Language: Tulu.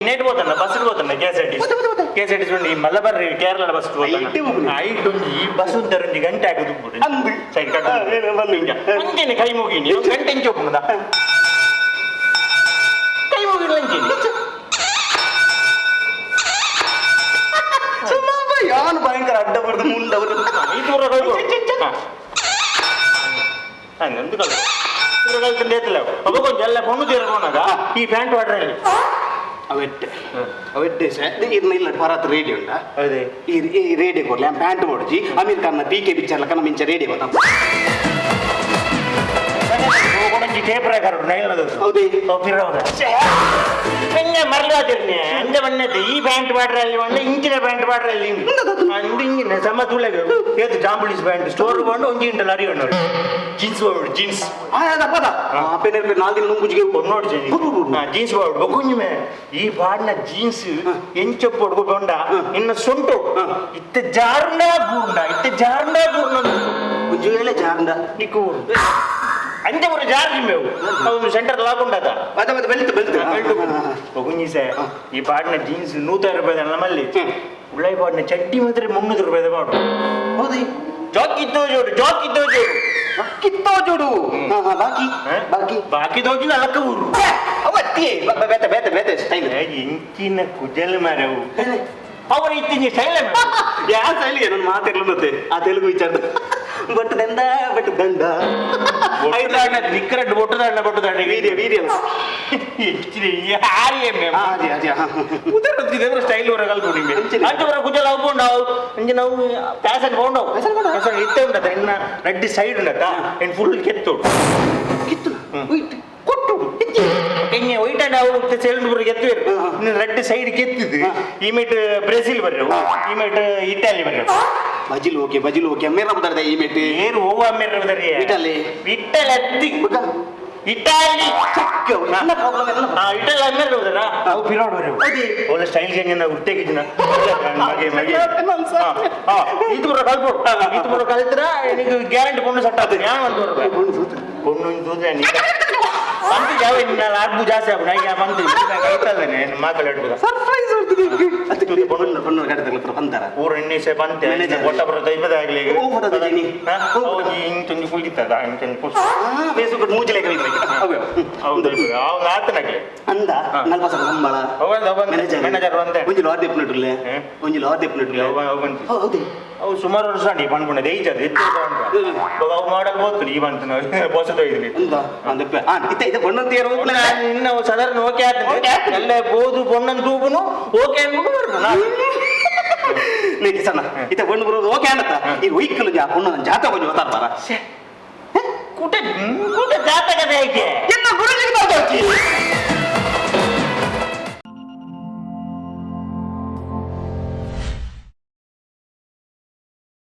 ನೆಟ್ ಹೋತಣ್ಣ ಬಸ್ ಹೋತಣ್ಣ ಕೆಎಸ್ಆರ್ಟಿಸಿ. ಕೆಎಸ್ಆರ್ಟಿಸಿ ಉಂಡು ಈ ಮಲಬಾರ್ ಕೇರಳ ಬಸ್. ಐಟೆ ಹೋಗುದು. ಐಟ್ ಒಂಜಿ ಈ ಬಸ್ ಉಂತಾರ ಒಂಜಿ ಗಂಟೆ ಆಗುದು. ಅಂದು. ಸೈಡ್ ಕಟ್. ಹಾ, ಏನು ಬಂದು ಇಂಚ. ಅಂಚೆನೆ ಕೈ ಮುಗಿನಿ ಗಂಟೆ ಇಂಚ ಹೋಗುದ ಕೈ ಮುಗಿಲ್ಲ ಅಂಚೆನೆ. ಸುಮ್ಮ ಯಾನು ಭಯಂಕರ ಅಡ್ಡ ಬರುದು ಮುಂಡ ಬರುದು. ಈ ದೂರ ಕಲ್ತು ನಂದು ಕಲ್ತು ದೂರ ಕಲ್ತು ಏತಿಲ್ಲ ಒಬ್ಬ ಕೊಂಚ ಎಲ್ಲ ಪೊಣ್ಣು ತೀರ್ಕೊಂಡಾಗ ಈ ಪ್ಯಾಂಟ್ ವಾಡ್ರಲ್ಲಿ. ಅವೆಟ್ಟೆ ಅವೆಟ್ಟೆ ಸರ್ ಇರ್ನ ಇಲ್ಲ ಪರಾತ್ ರೇಡಿಯೋ ಉಂಟಾ? ಹೌದೇ. ಈ ಈ ರೇಡಿಯೋ ಕೊಡ್ಲಿ ಪ್ಯಾಂಟ್ ಓಡಿಜಿ Aamir Khan P K picture ಲಕ್ಕ ನಮ್ಮ ಇಂಚ ರೇಡಿಯೋ ಗೊತ್ತಾ? ಒಂಜಿ ಟೇಪ್ ರೆಕಾರ್ಡ್ ನೈಲದ. ಹೌದೇ. ಹೆಂಗೆ ಮರಲಾತಿರ್ನಿ ಅಂಜ ಬಣ್ಣದ ಈ ಪ್ಯಾಂಟ್ ಬಾಡ್ರಲ್ಲಿ ಒಂದ ಇಂಚಿನ ಪ್ಯಾಂಟ್ ಬಾಡ್ರಲ್ಲಿ ಅಂದು ಇಂಚಿನ ಸಮ ತುಳೆಗೆ ಏತು ಜಾಂಬುಳಿಸ್ ಪ್ಯಾಂಟ್ ಸ್ಟೋರ್ ಬಂಡು ಒಂಜಿ ಇಂಟಲ್ ಅರಿ ನೋಡಿ ಜೀನ್ಸ್ ಬೋರ್ಡ್ ಜೀನ್ಸ್. ಆ ಪದ ಪೆನೆರ್ ನಾಲ್ ದಿನ ನುಂಗುಜಿಗೆ. ನೋಡಿ ಜೀನ್ಸ್ ಬೋರ್ಡ್ ಬೊಕುಂಜುಮೆ ಈ ಬಾಡ್ನ ಜೀನ್ಸ್ ಎಂಚ ಪೊಡ್ಗು ಬೊಂಡ ಇನ್ನ ಸೊಂಟು ಇತ್ತ ಜಾರುಂಡ ಗೂರ್ಣ ಇತ್ತ ಜಾರುಂಡ ಗೂರ್ಣ. ಒಂಜಿ ವೇಳೆ ಜಾರಂಡ. ನಿಕ್ಕು ಅಂಚೆ ಪೂರ ಜಾರ್ ಜಿಮ್ಮೆವು ಅವು ಸೆಂಟರ್ ಲಾಕ್ ಉಂಡದ. ಅದ ಮತ್ತೆ ಬೆಲ್ಟ್ ಬೆಲ್ಟ್. ಬೊಗುಂಜಿ ಈ ಬಾಡಿನ ಜೀನ್ಸ್ 100 ರೂಪಾಯಿ ನಮ್ಮಲ್ಲಿ. ಉಳ್ಳಾಯಿ ಬಾಡಿನ ಚಡ್ಡಿ ಮಾತ್ರ 300 ರೂಪಾಯಿ ಬಾಡು. ಹೌದೇ. ಜಾಕಿ ತೋಜೋಡು ಜಾಕಿ ತೋಜೋಡು. ಕಿತ್ತೋ ಜೋಡು ಬಾಕಿ ಬಾಕಿ. ಬಾಕಿ ತೋಜು ಅಲಕ್ಕ ಊರು. ಅವತ್ತಿ ಬೇತೆ ಬೇತೆ ಬೇತೆ ಸ್ಟೈಲ್. ಎಂಚಿನ ಕುಜಲ್ ಮರವು ಅವರು ಇತ್ತಿನ ಸ್ಟೈಲ್. ಯಾ ಸ್ಟೈಲ್ ನನ್ನ ಮಾತಿರ್ಲತ್ತೆ ಆ ತೆಲುಗು ವಿಚಾರ ಬಟ್ ದಂಡ ಬಟ್ ದಂಡ. ನಿಕ್ಕರಡ್ಡು ಬೊಟ್ಟು ದಂಡ ಬೊಟ್ಟು ದಂಡ. ವೀರ್ಯ ವೀರ್ಯ. ಆರ್ಯ. ಅದೇ ಅದೇ. ಉದರ ಸ್ಟೈಲ್ ಹೊರ ಕಲ್ಪುಡಿ. ಅಂಚನೆ. ಅಂಚೆ ಹೊರ ಕುಜಲ್ ಅವು ಅಂಚೆ ನಾವು ಫ್ಯಾಷನ್ ಪೋಂಡವು. ಫ್ಯಾಷನ್ ಪೋಂಡವು. ಫ್ಯಾಷನ್ ಇತ್ತೆ ಉಂಡತ ಇನ್ನ ರೆಡ್ ಸೈಡ್ ಉಂಡತ ಇನ್ ಫುಲ್ ಕೆತ್ತೋಡು. ಕಿತ್ತು ವೈಟ್. ಕೊಟ್ಟು ಕೆಂಗೆ ವೈಟ್ ಅಂಡ್ ಅವು ಸೆಲ್ಡ್ ಬುರ ಕೆತ್ತುವೆರು. ಇನ್ನು ರೆಡ್ ಸೈಡ್ ಕೆತ್ತಿದ್ದು. ಈ ಮೇಟ್ ಬ್ರೆಜಿಲ್ ಬರ್ರು ಈ mate Italy ಬರ್ರು. ಬಜಿಲ್ okay ಬಜಿಲ್ okay Mera ಬುದಾರ್ದ ಈ ಮೆಟ್. ಏರು ಓವ ಮೇರ ಬದರಿ. ಇಟಲಿ. ಇಟಲಿ ಅತ್ತಿ ಇಟಾಲಿ. ಚಕ್ಕ ಎಲ್ಲ ಪ್ರಾಬ್ಲಮ್ ಎಲ್ಲ. ಆ ಇಟಲಿ ಅಮ್ಮೇರ ಬದರ ಅವು ಪಿರೋಡ್ ಬರ್ರು. ಹೌದೇ. ಒಳ್ಳೆ ಸ್ಟೈಲ್ ಹೆಂಗೆ ಉಟ್ಟೆಗಿಜಿನ ಮಗೆ ಮಗೆ ಇದು ಬರೋ ಕಲ್ಪೋಡು ಇದು ಬರೋ ಕಲ್ತ್ರ ನಿಂಗೆ ಗ್ಯಾರಂಟಿ ಪೊಣ್ಣು ಸೆಟ್ ಆಗ್ತದೆ ಯಾನ್ ಒಂದು ಪೊಣ್ಣು ತೂದ್ರೆ ಪಂತಿ ಯಾವ ಇನ್ನ ಲಾಡ್ಬು ಜಾಸ್ತಿ ಆಗ್ಬಿಡ ಈಗ ಪಂತಿ ಕೈತಲ್ಲನೆ ಮಾತಾಡ್ಬೋದ. ಸರ್ಪ್ರೈಸ್ ಬರ್ತದೆ ಅದಕ್ಕೆ ಪೊಣ್ಣು ಪೊಣ್ಣು ಕಡೆ ಅಂತಾರ. ಊರು ಇನ್ನಿಸೆ ಪಂತೆ. Manager. ಒಟ್ಟ ಬರೋ ದೈವದ ಆಗ್ಲಿ. ಓ, ಬರೋದು ಜನಿ. ಇಂತೊಂದು ಕುಳಿತದ ಇಂತೊಂದು ಕುಸ್. ಫೇಸ್ಬುಕ್ ಮೂಜಲೆ ಕಲಿತಾರೆ ಹೌದು ಅವ್ನು ಆತನಾಗ್ಲಿ. ಅಂದ. ನಲ್ಪ ಸಾವಿರ ಸಂಬಳ. ಅವನ್ ಅವನ್ ಮ್ಯಾನೇಜರ್. ಮ್ಯಾನೇಜರ್ ಒಂದೇ. ಒಂಜಿ ಲಾರ್ ದೆಪ್ಪುನಟುಲ್ಲೆ. ಒಂಜಿ ಲಾರ್ ದೆಪ್ಪುನಟುಲ್ಲೆ. ಹೌದೇ. ಅವು ಸುಮಾರು ವರ್ಷ ಈ ಪಣ್ಪುಂಡ ದೇಯಿಚದು ಎತ್ತು ಅವು ಮಾಡಲ್ ಹೋಗ್ತು ಈ ಬಂತು ನಾವು ಬೋಸ ತೊಯ್ದ್ರಿ. ಅಂದ ಅಂದಪ್ಪ ಆ ಇತ್ತ ಇತ್ತ ಪೊಣ್ಣು ತೀರ. ಇನ್ನು ಸಾಧಾರಣ ಓಕೆ ಆಗ್ತದೆ ಎಲ್ಲ ಬೋದು ಪೊಣ್ಣನ್ ತೂಪುನು ಓಕೆ ಅನ್ಬಿಟ್ಟು ಬರ್ದು ನೀ ಸಣ್ಣ ಇತ್ತ ಪೊಣ್ಣು ಬರೋದು ಓಕೆ ಅನ್ನತ್ತ ಈ ಒಯ್ಕಲು ಜಾ ಪೊಣ್ಣು ಜಾತ ಕೊಂಚ ಗೊತ್ತಾರ ಬಾರ. ಕೂಟ ಕೂಟ ಜಾತಕದ ಹೇಗೆ? ಎನ್ನ ಗುರುಜಿಗೆ ತಾಜೋಚಿ.